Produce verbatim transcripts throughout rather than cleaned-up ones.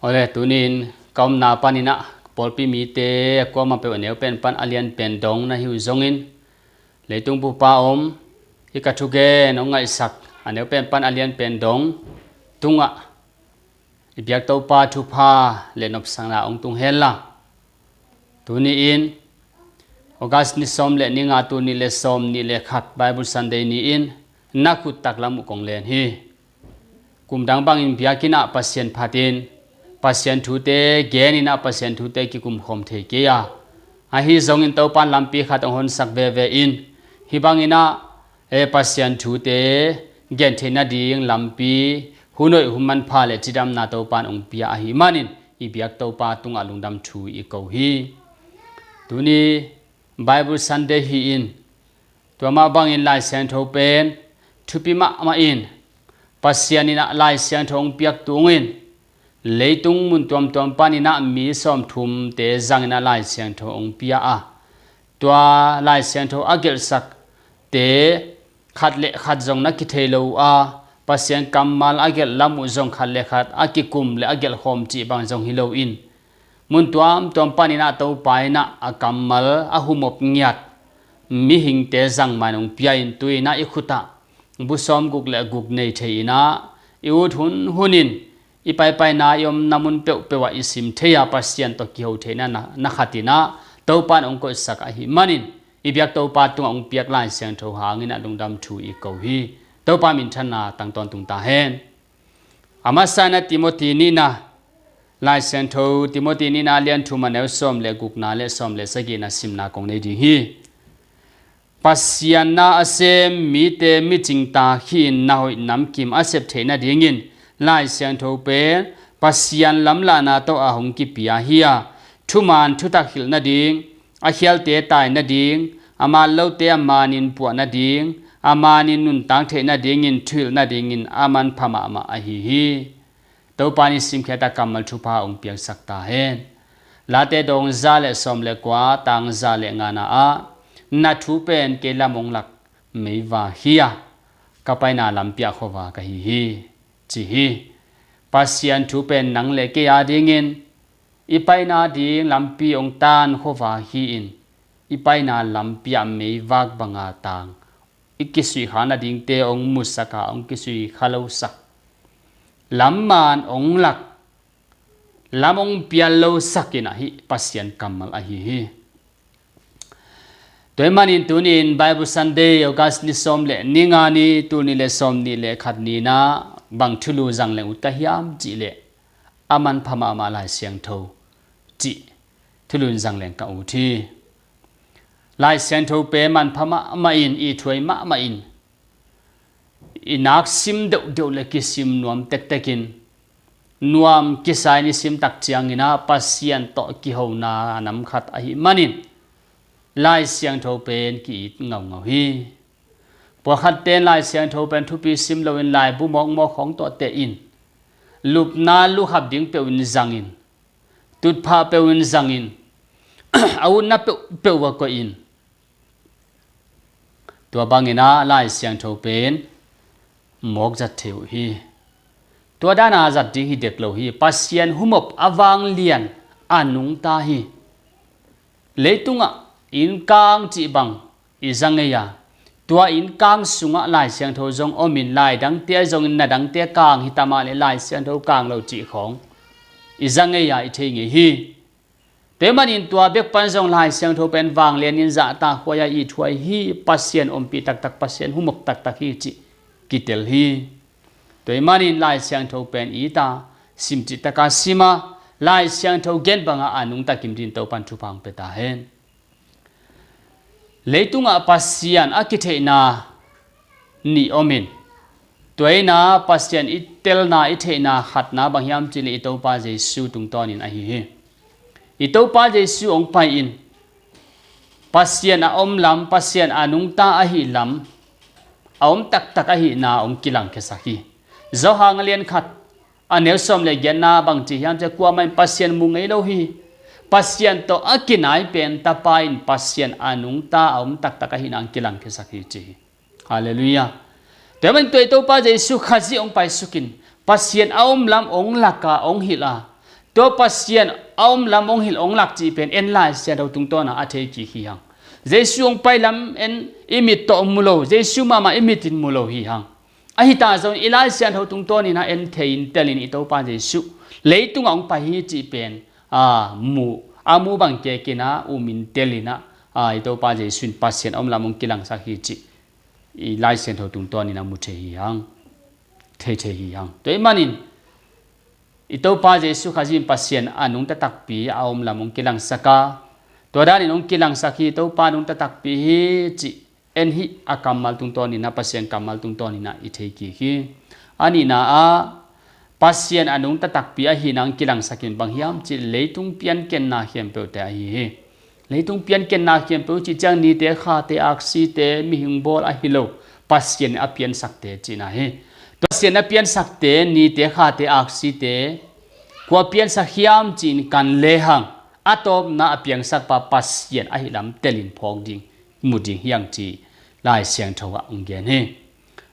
Awle, tunin ka omna panin ah pawlpi mite kuamah peuh a neu pen pan a lian pen dong na hi uh zongin, leitung bupa om, hih ka thugen hong ngaihsak a neu pen pan a lian pen dong tungah i biak Topa thupha le nopsakna hong tung hen la. Tuni-in August ni sawm le ni nga, tul nih le sawm nih le khat, Bible Sunday ni-in na khut taklam uh kong len hi. Kum dang bangin biakinn ah Pasian phatin, Pasian thute genin ah Pasian thute kikumkhawm thei kei a, ahi zongin Topan lampi khat hong honsak veve in, hih bangin ah, e, Pasian thute gen theih nading lampi, hun hoih hun manpha le cidamna Topan hong pia ahih manin i biak Topa tungah lungdam thu i ko hi. Tuni Bible Sunday hi-in, tua mah bangin Lai Siangtho pen thupi mahmah in, Pasian in ah Lai Siangtho hong piak tungin, leitung mun tuamtuam panin ah mi sawmthumte zangin ah Lai Siangtho hong pia a, tua Lai Siangtho a gelhsakte khat le khat zong na kithei lo uh a, Pasian kammal a gelh lam uh zong khat le khat a kikum le a gelhkhawm cih bang zong hi loin, mun tuamtuam panin ah Topa in ah a kammal a humop ngiat mihingte zang man hong pia in, tu-in ah i khutah bu sawmguk le guk nei thei in ah, i ut hunhun in i paipaina, i omna mun peuhpeuh ah i sim thei a, Pasian tawh kiho theihna na, na khat in ah Topan hong koihsak ahih manin, i biak Topa tungah hong piak Lai Siangtho hangin ah lungdam thu i ko hi. Topa minthanna tang tawntung ta hen. A masa in ah Timothy nihna, Lai Siangtho Timothy nihna lian thum a neu sawm le gukna le sawm le sagihna simna kong nei ding hi. Pasian na a sem mite micing ta khi-in na hoih namkim a sep theih nadingin Lai Siangtho pen Pasian lamlahna tawh a hong kipia hi a, thuman thutak hilh nading, a khialte tai nading, a man lote a manin puah nading, a manin nuntak theih nadingin thuhilh nadingin a manpha mahmah ahi hi. Topa in i simkhiat a kammal thupha hong piaksak ta hen. Late dong za le sawm le kua, tang za le ngana ah, na thu pen kei lam hong lak meivak hi a, ka paina lampi ah khuavak ka hi hi, ci hi. Pasian thu pen nang le kei a dingin i paina ding lampi hong tan khuavak hi-in, i paina lampi ah meivak banga tang, i kisuih kha nadingte hong musak a, hong kisuih kha losak, lam man hong lak, lam hong pial losak in ah hih Pasian kammal ahi hi. Tua ahih manin tuni-in Bible Sunday, August ni sawm le ni nga ni, tul nih le sawm nih le khat ni-in ah bang thulu zangleng ut ka hiam cih leh, a manpha mahmah Lai Siangtho cih thulu in zangleng ka ut hi. Lai Siangtho pen manpha mahmah in, i thuai mahmah in, i nak sim deuhdeuh le kisim nuam tektek in, nuam kisa in i sim tak ciangin ah Pasian tawh kihona nam khat ahih manin Lai Siangtho pen ki-it ngaungau hi. Pawlkhatte in Lai Siangtho pen thupi sim loin laibu mawkmawk khawng tawh teh in, lupna lukhap ding peuh in zangin, tutphah peuh in zangin, a utna peuhpeuh va koih in, tua bangin ah Lai Siangtho pen mawk zat thei uh hi. Tua dana zat ding hi dek lo hi. Pasian humop a vanglian a nungta hi. Leitungah innkang cih bang i za ngei a, tua innkang sungah Lai Siangtho zong omin, lai dangte zongin na dangte kang hi ta mah leh Lai Siangtho kang lo cih khawng i za ngei a, i thei ngei hi. Tua ahih manin tua bek pan zong Lai Siangtho pen vanglian in zahtakhuai a, i thuai hi. Pasian ompih taktak, Pasian humop taktak hi cih kitel hi. Tua ahih manin Lai Siangtho pen i ta, sim cihtak a sim a, Lai Siangtho gen banga a nungta kim dingin Topan thupha hong pia ta hen. Leitungah Pasian a kitheihna nih omin, tua in ah Pasian i telna, i theihna khatna bang hiam cih leh i Topa Jesu tungtawnin ahi hi. I Topa Jesu hong pai-in Pasian a om lam, Pasian a nungta ahih lam, a om taktak ahihna hong kilangkhiasak hi. Johan a lian khat, a neu sawm le giatna bang ci hiam cih leh, kuamah in Pasian mu ngei lo hi. Pasian tawh a kinai pen Tapa in Pasian a nungta, a om taktak ahihna hong kilangkhiasak hi, ci hi. Halleluiah. Tua ahih manin tua i Topa Jesu Khazih hong paisukin, Pasian a om lam hong lak a, hong hilh a, Tua Pasian a om lam hong hilh hong lak cih pen en Lai Siangtho tungtawnah a thei kik hi hang. Jesu hong pai lam en i mit tawh mu lo, Jesu mahmah i mit in mu lo hi hang. Ahi ta zongin i Lai Siangtho tungtawninah en thei in telin i Topa Jesu leitungah hong pai hi cih pen a mu, a mu bang kekinah um in telinah a i Topa Jesu in Pasian a om lam hong kilangsak hi cih i Lai Siangtho tungtawninah mu thei hi hang. Thei thei hi hang. Tua ahih manin i Topa Jesu Khazih in Pasian a nungta takpi a om lam hong kilangsak a, tua danin hong kilangsak hi, Topa nungta takpi hi cih en hih a kammal tungtawninah, Pasian kammal tungtawninah i thei kik hi. A nihna ah Pasian a nungta takpi ahihna hong kilangsak in bang hiam cih leitung piankenna khempeuhte ahi hi. Leitung piankenna khempeuh cih ciang nite, khate, aksite, mihing bawl ahi lo, Pasian a piansakte cihna hi. Pasian a piansakte, nite, khate, aksite, kua piansak hiam ci-in kan lehang a tawpna a piangsakpa Pasian ahi lam telin phawk ding, mu ding hi hang ci Lai Siangtho ah hong gen hi.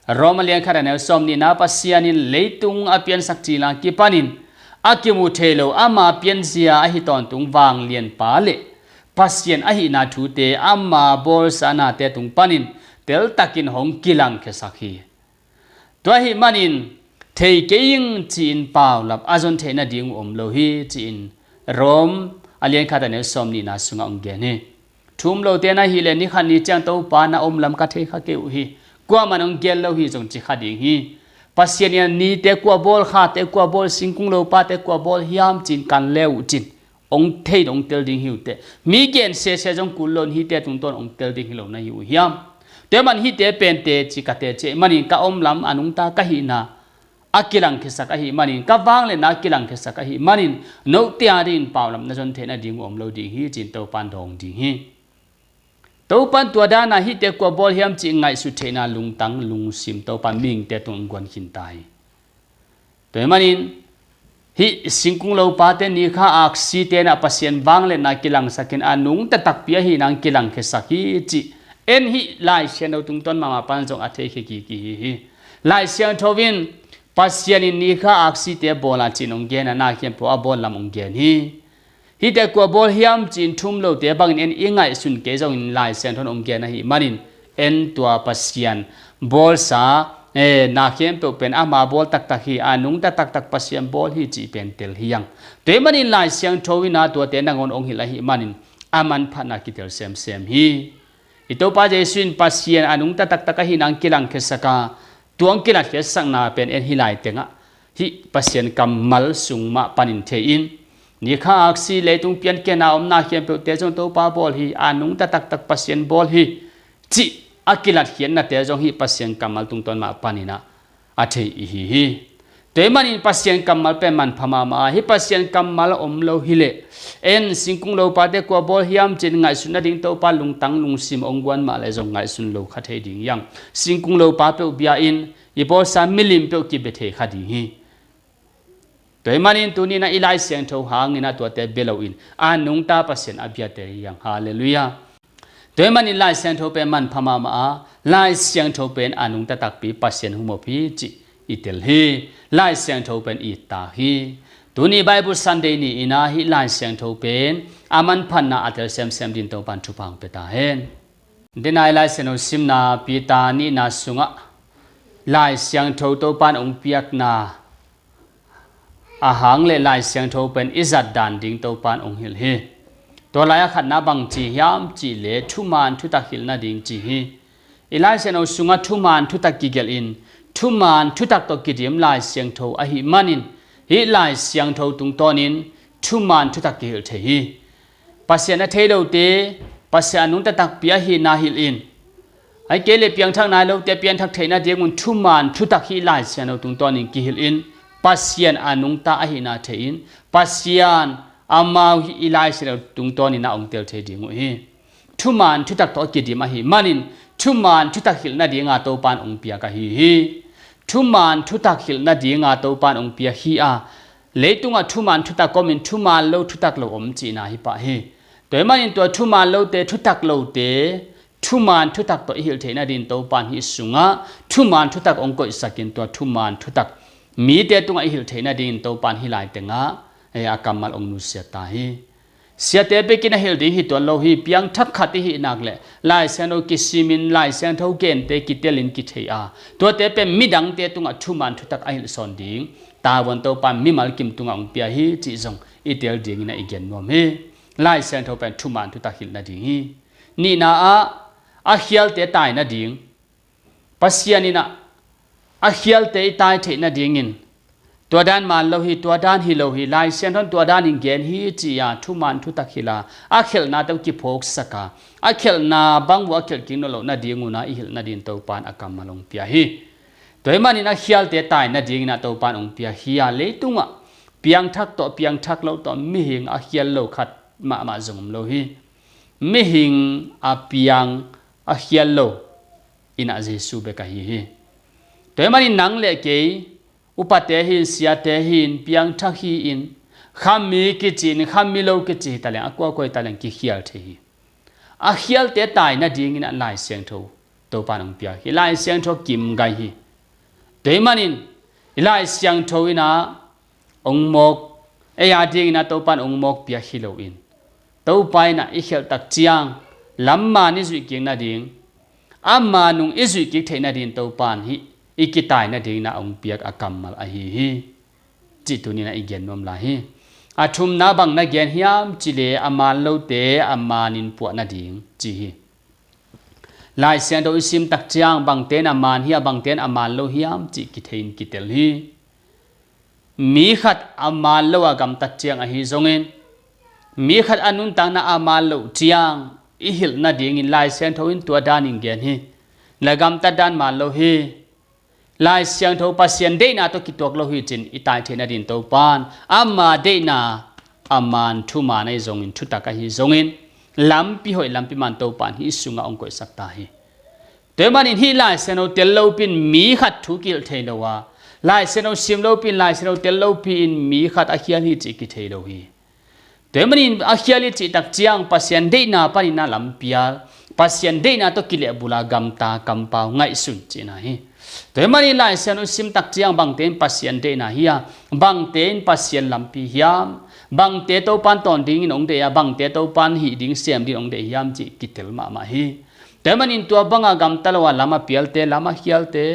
Rom a lian khat a neu sawm nihna, Pasian in leitung a piansak cil a kipanin a kimu thei lo ama pianzia ahi tawntung vanglianpa le Pasian ahihna thute ama bawlsa nate tung panin teltakin hong kilangkhiasak hi. Tua ahih manin thei kei ing ci-in paulap a zon theih nading uh om lo hi ci-in Rom a lian khat a neu sawm nihna sungah hong gen hi. Thu um lote na hih leh ni khat ni ciang Topa na om lam ka thei kha kei uh hi. Kuamah in hong gen lo hi zong ci kha ding hi. Pasian in nite kua bawl, khate kua bawl, singkung lopate kua bawl hiam ci-in kan le uh cin hong thei, hong tel ding hi uh teh. Mi gen sese zong kul lo in hihte tungtawn hong tel ding hi lo na hi uh hiam? Tua ahih manin hihte pente ci ka teci ahih manin ka om lam a nungta ka hihna a kilangkhiasak ahih manin, ka vangliatna a kilangkhiasak ahih manin note a dingin paulap na zon theih nading uh om lo ding hi ci-in Topan dawng ding hi. Topan tua dana hihte kua bawl hiam cih ngaihsut theihna lungtang lungsim Topan mihingte tungah guan khin ta hi. Tua ahih manin hih singkung lopate, nikha aksite na Pasian vangliatna kilangsakin a nungta takpi ahihna kilangkhiasak hi cih en hih Lai Siangtho tungtawn mahmah pan zong a theikhia kik hi hi. Lai Siangtho in Pasian in nikha aksite bawl a ci-in hong gen a, na khempeuh a bawl lam hong gen hi. Hihte kua bawl hiam ci-in thu um lote bangin en i ngaihsun kei zongin Lai Siangtho in hong gen ahih manin en tua Pasian bawlsa, eh, na khempeuh pen ama bawl taktak hi, a nungta taktak Pasian bawl hi cih pen tel hi hang. Tua ahih manin Lai Siangtho in a tuate nangawn hong hilh ahih manin a manphatna kitel semsem hi. I Topa Jesu in Pasian a nungta taktak ahihna kilangkhiasak a, tua hong kilangkhiasakna pen en hih lai tengah hih Pasian kammal sung mah panin thei in, nikha aksi leitung piankiatna omna khempeuhte zong Topa bawl hi, a nungta taktak Pasian bawl hi cih a kilatkhiatnate zong hih Pasian kammal tungtawn mah paninah a thei i hi hi. Tua ahih manin Pasian kammal pen manpha mahmah a, hih Pasian kammal a om lo hileh en singkung lopate kua bawl hiam ci-in ngaihsut nading Topa lungtang lungsim hong guan mah leh zong ngaihsun lo kha thei ding hi hang. Singkung lopa peuh bia in i bawlsa milim peuh kibia thei kha ding hi. Tua ahih manin tuni-in ah i Lai Siangtho hangin ah tuate bia loin a nungta Pasian a biate hi hang. Halleluiah. Tua ahih manin Lai Siangtho pen manpha mahmah a, Lai Siangtho pen a nungta takpi Pasian humop hi cih i tel hi. Lai Siangtho pen i tak hi. Tuni Bible Sunday ni-in ah hih Lai Siangtho pen a manphatna a tel semsem dingin Topan thupha hong pia ta hen. Denai Lai Siangtho simna Peter nihna sungah Lai Siangtho Topan hong piakna a hang le Lai Siangtho pen i zat dan ding Topan hong hilh hi. Tua lai-a khatna bang ci hiam cih leh thuman thutak hilh nading ci hi. I Lai Siangtho sungah thuman thutak kigelh in thuman thutak tawh kidim Lai Siangtho ahih manin hih Lai Siangtho tungtawnin thuman thutak kihilh thei hi. Pasian a thei lote, Pasian a nungta takpi ahihna hilh in, ahih kei leh piangthak nai lote piangthak theih nadingun thuman thutak hih Lai Siangtho tungtawnin kihilh in Pasian a nungta ahihna thei in Pasian amau hih i Lai Siangtho tungtawnin a hong tel thei ding uh hi. Thuman thutak tawh a kidim ahih manin thuman thutak hilh nadinga Topan hong piak ahi hi. Thuman thutak hilh nadinga Topan hong piak hi a, leitungah thuman thutak omin thuman lo thutak lo om cihna hi pah hi. Tua ahih manin tua thuman lote thutak lote thuman thutak tawh i hilh theih nadingin Topan hih sungah thuman thutak hong koihsakin tua thuman thutak mite tungah i hilh theih nadingin Topan hih lai tengah eh, a kammal ong nusiat ta hi. Siate bekin a hilh ding hi tuan lo hi. Piangthak khat i hih nak le Lai Siangtho kisimin Lai Siangtho gente kitelin kithei a, tuate pen midangte tungah thuman thutak a hilh sawn ding tavuan Topa mimal kim tungah ong pia hi cih zong i tel dingin a i gen nuam hi. Lai Siangtho pen thuman thutak hilh nading hi. Nihna ah a khialte tai nading, Pasian in ah a khialte i tai theih nadingin tua dan man lo hi, tua dan hi lo hi, Lai Siangtho in tua dan in gen hi ci-a thuman thutak hilh a, a khelhna tawh kiphawksak a, a khelhna bang uh a khelh kik nawn loh nading un a i hilh nading Topa in a kammal ong pia hi. Tua ahih manin a khialte tai nadingin ah Topa in ong pia hi a, leitungah piangthak tawh piangthak lo tawh mihing a khial lo khat mahmah zong om lo hi. Mihing a piang a khial lo in ah Jesu bek ahi hi. Tua ahih manin nang le kei, upate hi-in, siate hi-in, piangthak hi-in, khammi kici-in, khammi lo kici hi taleng, a kuakua hi taleng kikhial thei hi. A khialte tai nadingin ah Lai Siangtho Topa in ong pia hi. Lai Siangtho kim gai hi. Tua ahih manin i Lai Siangtho in ah ong mawk, ei a dingin ah Topa in ong mawk piak hi loin, Topa in ah i khelh tak ciang lamman i zuih kik nading, ama nung i zuih kik theih nading Topa in hih i kitai nadingin ah ong piak a kammal ahi hi. Cih tuni-in ah i gen nuam lai hi. A thumna bang na gen hiam cih leh a man lote a manin puah nading ci hi. Lai Siangtho i sim tak ciang bangte in a man hi a, bangte in a man lo hiam cih kithei-in kitel hi. Mi khat a man lo a gamtat ciang ahi zongin, mi khat a nuntakna a man loh ciang i hilh nadingin Lai Siangtho in tua danin gen hi. Na gamtat dan man lo hi. Lai Siangtho Pasian deihna tawh kituak lo hi cin i tai theih nading Topa in ama deihna a man, thuman ahi zongin, thutak ahi zongin, lampi hoih lampi man Topa in hih sungah ong koihsak ta hi. Tua ahih manin hih Lai Siangtho tel lopi-in mi khat thu kihilh thei lo a, Lai Siangtho sim lopi-in, Lai Siangtho tel lopi-in mi khat a khial hi cih kithei lo hi. Tua ahih manin a khial i cih tak ciang Pasian deihna panin a lampial, Pasian deihna tawh kilehbul a gamta kampau ngaihsun cihna hi. Tua ahih manin Lai Siangtho sim tak ciang bangte in Pasian deihna hi a, bangte in Pasian lampi hiam, bangte Topa in tawn dingin ong deih a, bangte Topa in hih ding sem dingin ong deih hiam cih kitel mahmah hi. Tua ahih manin tua banga gamta lo a lam a pialte, lam a khialte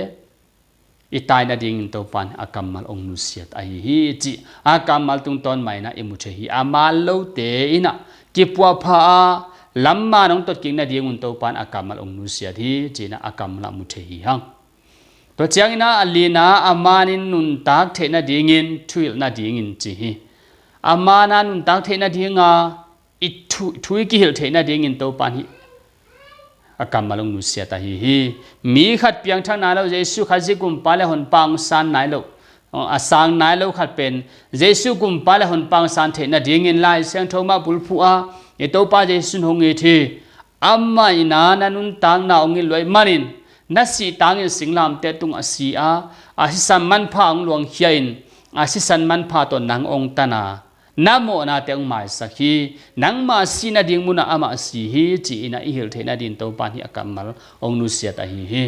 i tai nadingin Topa in a kammal ong nusiat ahi hi cih a kammal tungtawn mah in ah i mu thei hi. A man lote in ah kipuahpha a, lamman ong tot kik nadingun Topa in a kammal ong nusiat hi ci-in ah a kammal ah mu thei hi hang. Tua ciangin ah a lina, a manin nuntak theih nadingin thuhilh nadingin ci hi. A mana nuntak theih nadinga i thu, thu i kihilh theih nadingin Topa in hih a kammal ong nusiat ahi hi. Mi khat piangthak nai lo, Jesu Khazih Gumpa le Honpa ong san nai lo, a sang nai lo khat pen Jesu Gumpa le Honpa ong san theih nadingin Lai Siangtho mah bulphuh a, i Topa Jesu in hong it hi. Amah in ah na nuntakna ong it lua ahih manin na sih tangin singlamteh tungah si a, a sisan manpha ong luangkhia in, a sisan manpha tawh nang ong tan a, na mawhnate ong maisak hi. Nangmah sih nading munah amah si hi ci-in ah i hilh theih nading Topa in hih a kammal ong nusiat ahi hi.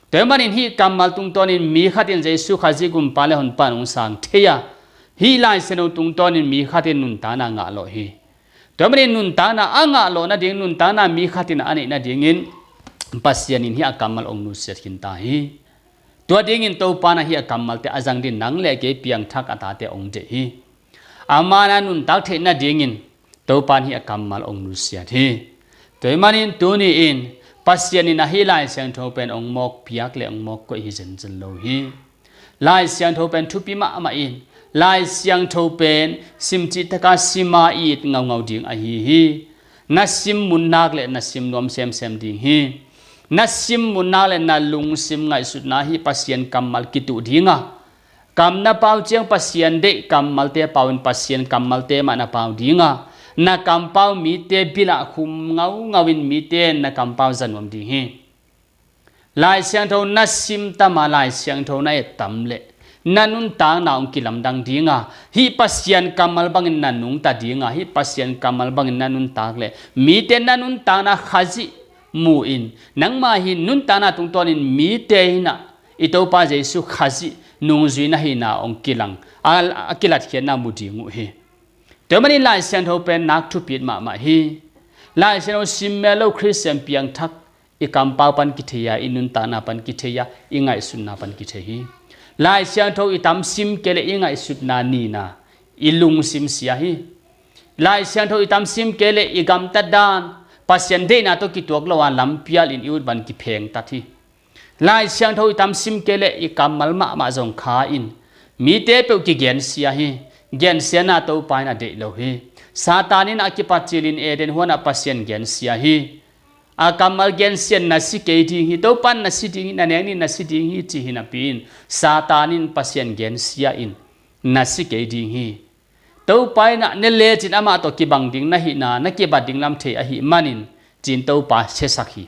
Tua ahih manin hih kammal tungtawnin mi khat in Jesu Khazih Gumpa le Honpa in ong sang thei a, hih Lai Siangtho tungtawnin mi khat in nuntakna ngah lawh hi. Tua ahih manin nuntakna a ngah lawh nading, nuntakna mi khat in a neih nadingin Pasian in hih a kammal ong nusiat khin ta hi. Tua dingin Topa in ah hih a kammalte a zang dingin nang le kei piangthak a tate ong deih hi. A mana nuntak theih nadingin Topa in hih a kammal ong nusiat hi. Tua ahih manin tuni-in Pasian in ah hih Lai Siangtho pen ong mawk piak le ong mawk koih hi zenzen lo hi. Lai Siangtho pen thupi mahmah in, Lai Siangtho pen sim cih taka sim a, i it ngaungau ding ahi hi. Na sim mun nak le na sim nuam semsem ding hi. Na sim mun nak le na lungsim ngaihsutna hih Pasian kammal kituh ding a, kam na pau ciang Pasian deih kammalte pau in Pasian kammalte mah na pau ding a, na kampau mite bil ah khum ngaungau in mite in na kampau za nuam ding hi. Lai Siangtho na sim tam a, Lai Siangtho na et tam leh na nuntakna ong kilamdang ding a, hih Pasian kammal bangin na nungta ding a, hih Pasian kammal bangin na nuntak leh mite na nuntakna Khazih mu in, nangmah hih nuntakna tungtawnin mite in ah i Topa Jesu Khazih nungzuina hihna hong kilang, a, a kilatkhiatna mu ding uh hi. Tua ahih manin Lai Siangtho pen nak thupit mahmah hi. Lai Siangtho sim mel lo Khristian piangthak i kampau pan kithei a, i nuntakna pan kithei a, i ngaihsutna pan kithei hi. Lai Siangtho i tam sim kei leh i ngaihsutna nihna, i lungsim sia hi. Lai Siangtho i tam sim kei leh i gamtat dan, Pasian deihna tawh kituak lo a lampial in i ut bang kiphengtat hi. Lai Siangtho i tam sim kei leh i kammal mahmah zong kha in mite peuh kigensia hi. Gensiatna Topa in a deih lo hi. Satan in a kipat cilin Eden huan ah Pasian gensia hi. A kammal gensia in na si kei ding hi, Topa in na si ding hi, na neng nih na si ding hi ci hi napi in Satan in Pasian gensia in na si kei ding hi. Topa in ah ne lecin amah tawh kibang ding na hihna, na kibat ding lam thei ahih manin ci-in Topa siasak hi.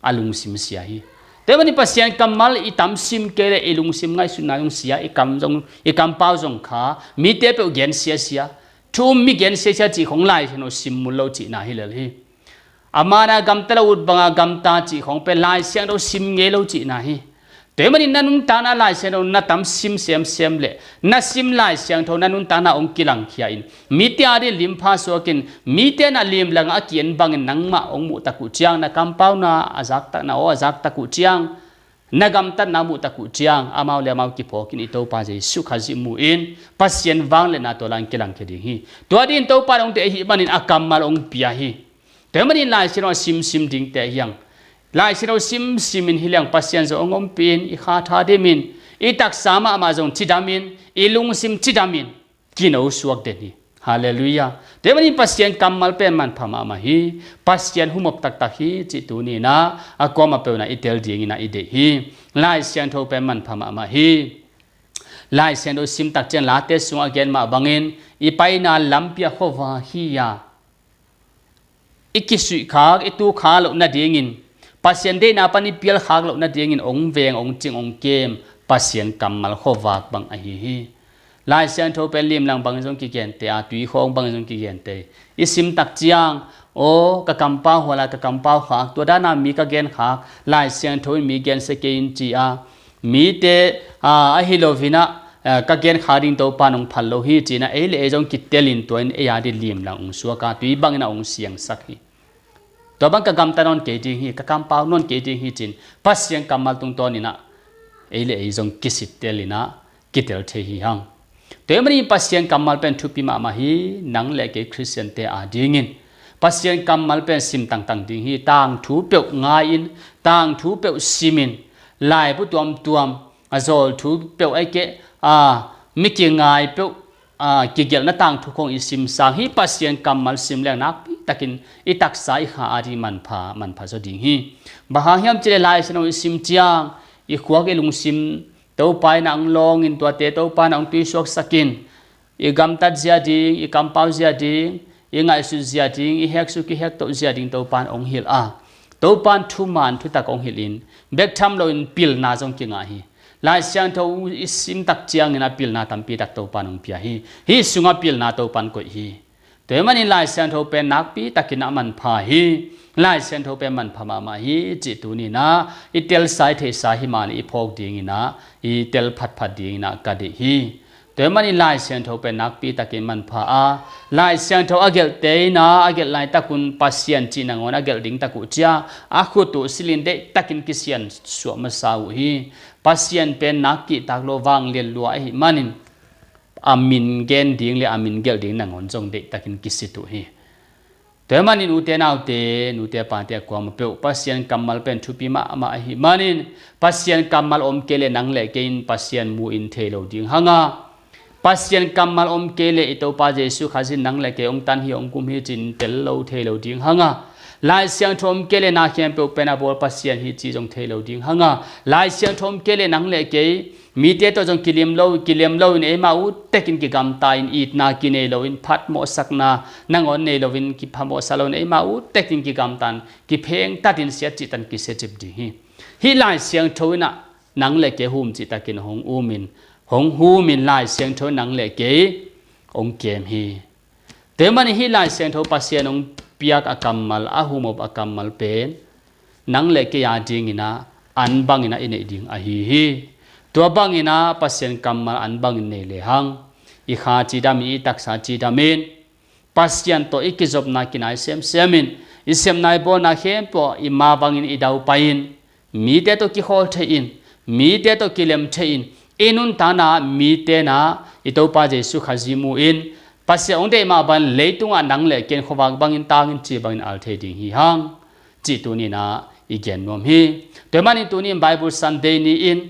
A lungsim sia hi. Tua ahih manin Pasian kammal i tam sim kei leh i lungsim ngaihsutna zong sia, i kam zong, i kampau zong kha, mite peuh gensia sia, thu um mi gensia sia cih khong Lai Siangtho sim mul lo cihna hi lel hi. A man a gamta lo, ut bang a gamta cih khong pen Lai Siangtho sim ngei lo cihna hi. Tua ahih manin na nuntakna Lai Siangtho na tam sim semsem leh na sim Lai Siangtho na nuntakna hong kilangkhia in mite adingin limpha suak in, mite in a limlang a ki-en bangin nangmah hong muh tak uh ciang, na kampau na a zak tak, na aw a zak tak uh ciang, na gamtatna muh tak uh ciang, amau leh amau kiphawk in i Topa Jesu Khazih mu in Pasian vangliatna tua lai-in kilangkhia ding hi. Tua dingin Topa in hong deih ahih manin a kammal hong pia hi. Tua ahih manin Lai Siangtho a simsim dingte hi hang. Lai Siangtho simsim in hi leng Pasian zong hong ompih in, i kha tha dim in, i taksa mahmah zong cidam in, i lungsim cidam in, kino suak den hi. Halleluiah. Tua ahih manin Pasian kammal pen manpha mahmah hi. Pasian humop taktak hi cih tuni-in ah a kuamah peuh in ah i tel dingin ah i deih hi. Lai Siangtho pen manpha mahmah hi. Lai Siangtho sim tak ciang Late sungah a gen mah bangin i paina lampi ah khuavak hi a, i kisuih khak, i tu khak loh nadingin, Pasian deihna pan i pial khak loh nadingin hong veng, hong cing, hong kem Pasian kammal khuavak bang ahi hi. Lai Siangtho pen limlang bangin zong kigente a, tuikhawng bangin zong kigente. I sim tak ciang, aw, ka kampau hual a, ka kampau khak, tua dan a mi ka gen khak, Lai Siangtho in mi gensia kei in ci a, mite, aa, ahi loin ah, aa, ka gen khak ding Topa in hong phal lo hi ci-in ah ei leh ei zong kitel in tua in ei adingin limlang hong suak a, tui bangin ah hong siangsak hi. Tua bang ka gamta nawn kei ding hi, ka kampau nawn kei ding hi ci-in Pasian kammal tungtawnin ah ei leh ei zong kisittel in ah kitel thei hi hang. Tua ahih manin Pasian kammal pen thupi mahmah hi. Nang leh kei Khristiante adingin Pasian kammal pen sim tangtang ding hi. Tangthu peuh ngai-in, tangthu peuh simin, laibu tuamtuam, a zawl thu peuh ahih kei leh, aa, mi kingai peuh, aa, kigelhna tangthu khong i sim sang hi. Pasian kammal sim leng nakpi takin i taksa, i kha adingin manpha, manpha zaw ding hi. Bang hang hiam cih leh Lai Siangtho i sim ciang i khuak, i lungsim Topa in ah hong lawngin, tuate Topa in ah hong tuisuaksak in, i gamtat zia ding, i kampau zia ding, i ngaihsut zia ding, i heksuk i hektoh zia ding Topa in hong hilh a, Topa in thuman thutak hong hilh in, bek tham loin pilna zong kingah hi. Lai Siangtho i sim tak ciangin ah pilna tampi tak Topa in hong pia hi. Hih sungah pilna Topa in koih hi. Tua ahih manin Lai Siangtho pen nakpi takin ah manpha hi. Lai Siangtho pen manpha mahmah hi cih tuni-in ah i telsa, i theihsa himahleh i phawk dingin ah, i tel phatphat dingin ah ka deih hi. Tua ahih manin Lai Siangtho pen nakpi takin manpha a, Lai Siangtho a gelhte in ah a gelh laitak un Pasian cih nangawn a gelh ding tak uh ciang a khut uh silhin deih takin kisiansuah masa uh hi. Pasian pen nak kihtak lua, vanglian lua ahih manin a min gen ding leh a min gelh ding nangawn zong deih takin kisit uh hi. Tua ahih manin ute naute, nute pate a kuamah peuh, Pasian kammal pen thupi mahmah ahih manin Pasian kammal om kei leh nang leh kei in Pasian mu in thei lo ding hang a, Pasian kammal om kei leh i Topa Jesu Khazih in nang leh kei hong tan hi, hong gum hi ci-in tel lo thei lo ding hang a, Lai Siangtho om kei leh na khempeuh pen a bawl Pasian hi ci zong thei lo ding hang a, Lai Siangtho om kei leh nang leh kei mite tawh zong kilem lo, kilem loin eimah ut tekin kigamta in, itna kinei loin, phatmawhsakna nangawn nei loin, kiphatmawhsak loin eimah ut tekin kigamta in, kiphengtat in, siat cihtak in kisiacip ding hi. Hih Lai Siangtho in ah nang leh kei hum cihtakin hong um in, hong hum in Lai Siangtho in nang leh kei hong kem hi. Tua ahih manin hih Lai Siangtho Pasian hong piak a kammal, a humop a kammal pen nang leh kei adingin ah an bangin ah i neih ding ahi hi. Tua bangin ah Pasian kammal an bangin nei lehang, i kha cidam in, i taksa cidam in, Pasian tawh i kizopna kinai semsem in, i sepna i bawlna khempeuh i ma bangin i daupai in, mite tawh kikhawl thei in, mite tawh kilem thei in, i nuntakna mite na i Topa Jesu Khazih mu in, Pasian hong deih mah bangin leitungah nang le ken khuavak bangin tangin ci bangin al thei ding hi hang, cih tuni-in ah i gen nuam hi. Tua ahih manin tuni-in Bible Sunday ni-in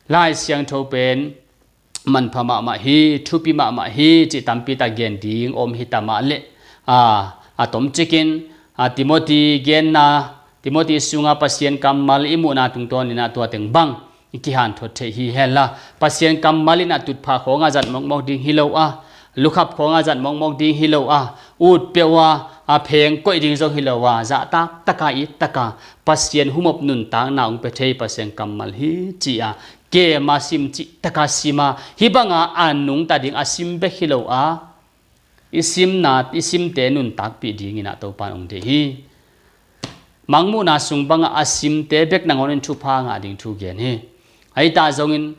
Lai Siangtho pen manpha mahmah hi, thupi mahmah hi, cih tampi tak gen ding om hi ta mah leh, a, a tomcikin, a, Timoti genna, Timoti sunga Pasian kammal i muhna tungtawnin ah tua teng bang i kihanthot theih hi henla, Pasian kammal in ah tutphah khawngah zat mawkmawk ding hi lo a, lukhap khawngah zat mawkmawk ding hi lo a, ut peuh a, a pheng koih ding zong hi lo a, zahtak taka, it taka Pasian humop nuntakna hong pia thei Pasian kammal hi, ci a, kem a sim cih taka sim a, hih banga a nungta ding a sim bek hi lo a, i simna, i simte nuntakpih dingin ah Topa in hong deih hi. Mangmuhna sung bangah a simte bek nangawnin thupha ngah ding thu gen hi. Ahi ta zongin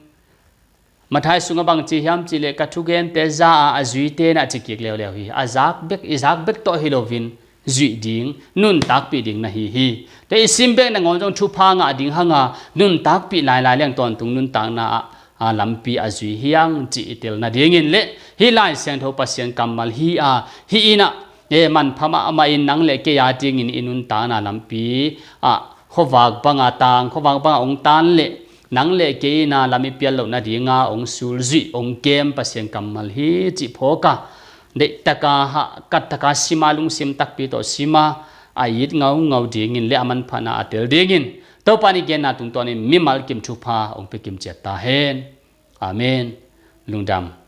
Matthai sungah bang ci hiam cih leh, ka thugente za a, a zuite in ah ci kik leuleu hi. A zak bek, i zak bek tawh hi loin zuih ding, nuntakpih ding na hi hi. Tua i sim bek nangawn zong thupha ngah ding hanga nuntakpih lailai leng tawntung nuntakna ah, a, lampi a zui hi hang cih i tel nadingin le hih Lai Siangtho Pasian kammal hi a, hih in ah, e, manpha mahmah in nang le kei a dingin i nuntakna lampi ah khuavak banga tang, khuavak banga hong tan le nang le kei in ah lam i pial loh nadinga hong sulzuih, hong kem Pasian kammal hi cih phawk a, deih taka, hahkat taka sim a, lungsim takpi tawh sim a, a it ngaungau dingin le a manphatna a tel dingin Topa in i genna tungtawnin mimal kim thupha hong pia kim ciat ta hen. Amen. Lungdam.